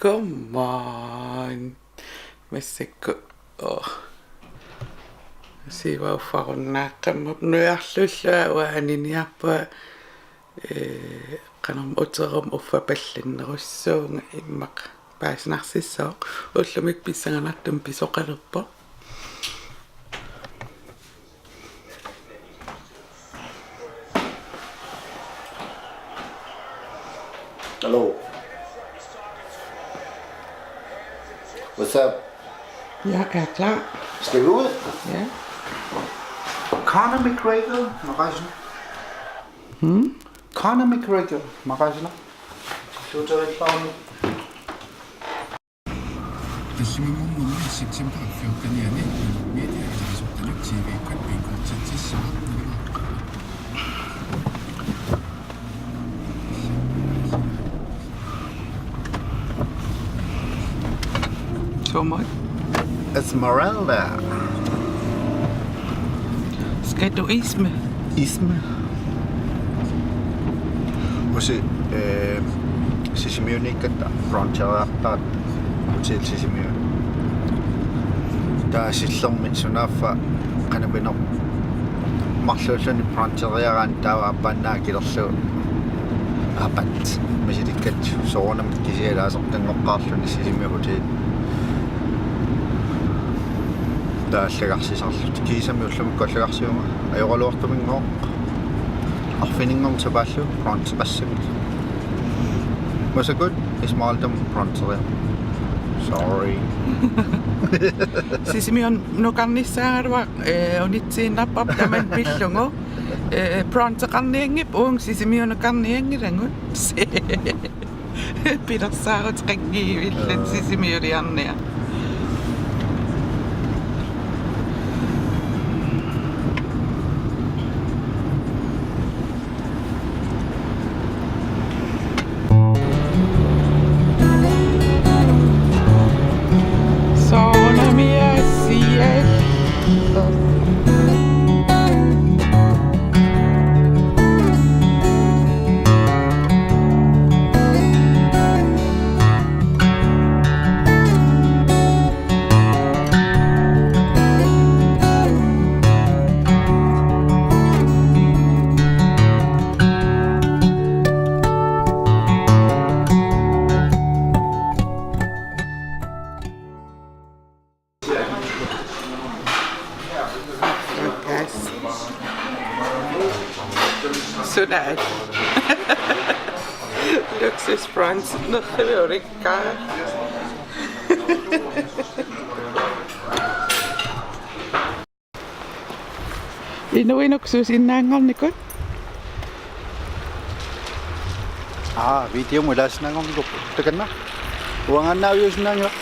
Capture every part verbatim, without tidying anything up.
Come on. Massakkut. Oh. Siiva uffarunnaaqqammerpoq nujarlullunga uanga aniniarpunga, ee, qanormi uteruma uffapallannerussuunga immaqa paasinarsissooq. Ullumikkut pissanganartumik pisoqalerpoq. Hallo. What's up? Jeg er klar. Skal vi ud? Ja. Conor McGregor, Marisla. Hmm? Conor McGregor, Marisla. Du tager ikke bare nu. Assimimunngummik september fjortenianni Nuummiit ilaasortanut T V-kkut bingoortitsissaaq. Sommer. Esmeralda. Skal du isme? Isme. Usi, eh, Sisimiuniikkatta bruncheriartaat Hotel Sisimiuni. Taava Sillermi sunaaffa qanapinoq marluulluni bruncheriaraanni taava aappaannaat akilerlugu aappat misilikkatsigu soorunami kisiat ilaasortanngoqqaarluni Sisimiut Hotel. Taava allagarsisarluta. Kiisami ullumikkut allagarsiumaarpunga. Ajoraluartuminngooq. Arfininngorneq sapaallugu bruncheqassanngilaq. Massakkut Esmeraldamut bruncheria. Sorry. Sisimiunukarnissaagaluaq, eh, unitsiinnarparput tamanna pillugu. Eh, bruncheqarnianngippat uunga Sisimiunukarnianngilagut. Pilersaaruteqanngillat Sisimiuliarniaq. Soorunami assigiiaat. Sunaat. Luksusbrunch. Nerriviulikkaa. Inuinuk suusinnaanngornikut? Aa, videomut ilaasinnaanngornikuupput. Takanna. Uangaannaaviusinnaanngilaq.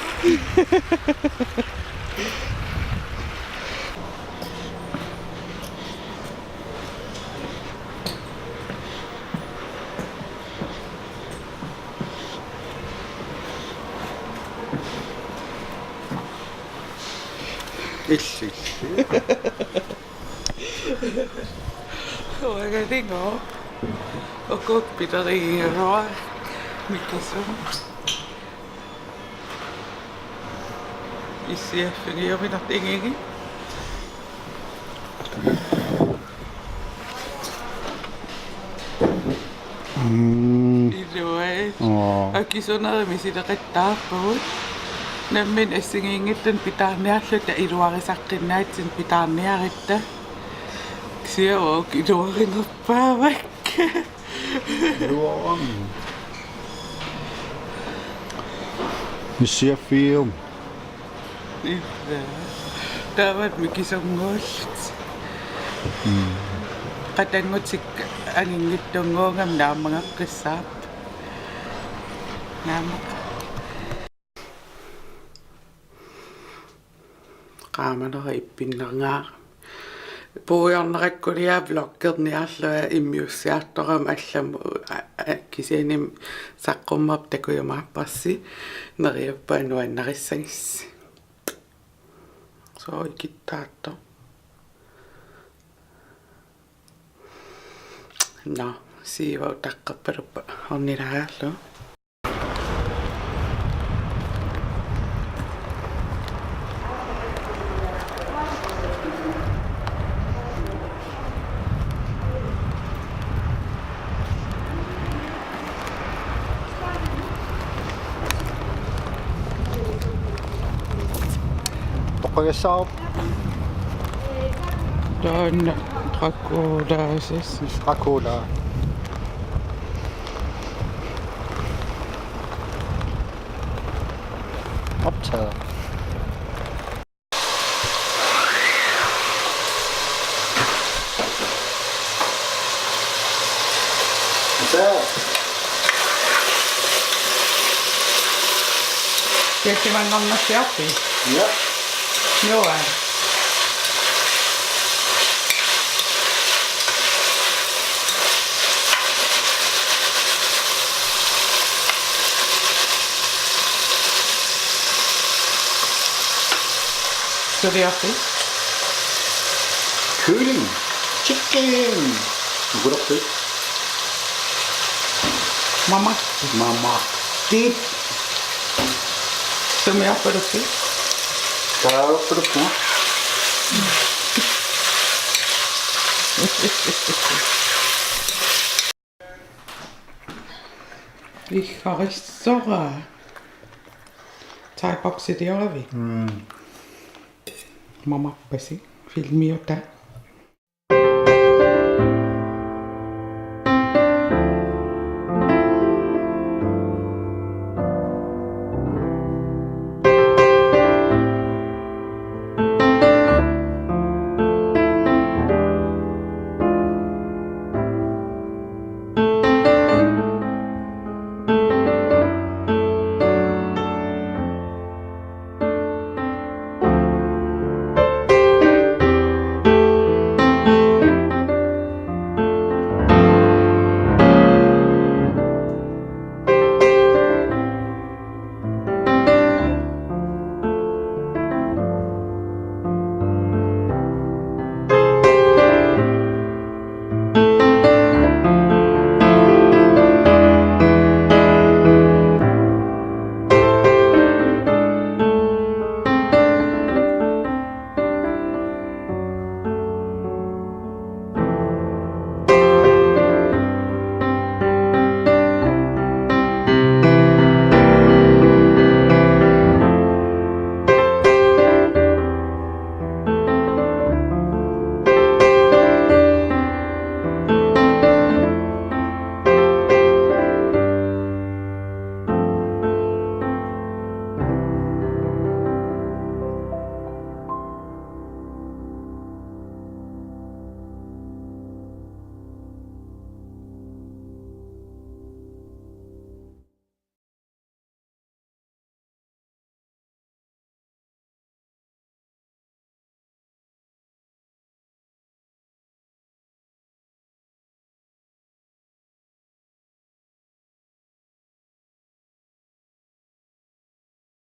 Illit. Uangalinngooq. Ukuk pilerigigaluarput mikisumik. Issiaffigiuminartigigi. Mm. Iluai. Oo. Akisunermi sileqattaarpugut. Nammineq assigiinngillat pitaarniarluta iluarisaqqinnaatsinni pitaarniaratta. Kisianni uku iluarinerpaavakka. Iluarami. Issiaffigiuk. Illa. Taamatut mikisunnguullutik. Mm. Qatanngutikka anginngitsunnguugami naammageqqissaarput. Naamma. Qaamanera ippinnerngaarami. Puigornerakkuliaa vloggerniarlunga immiussiartorama allamut, a, a, kisianni saqqummerput takujumaarparsi, neriuppunga nuannarissagissi. Soo ikittaartoq. Nå, Siiva utaqqerpaluppoq ornilaarlugu. Taanna Dracula, sis. Dracula. Optaget. Kiissimanngornersiorpit? Ja. Nuann'. Suliorpit? Kylling. Chicken. Ukulorpit? Mama. Mama. Tit. Sumiorpaluppi? Taarpaluppi. Iggarissora. Thai boxi tiorvi. Mm. Mama pasi. Filmiuta.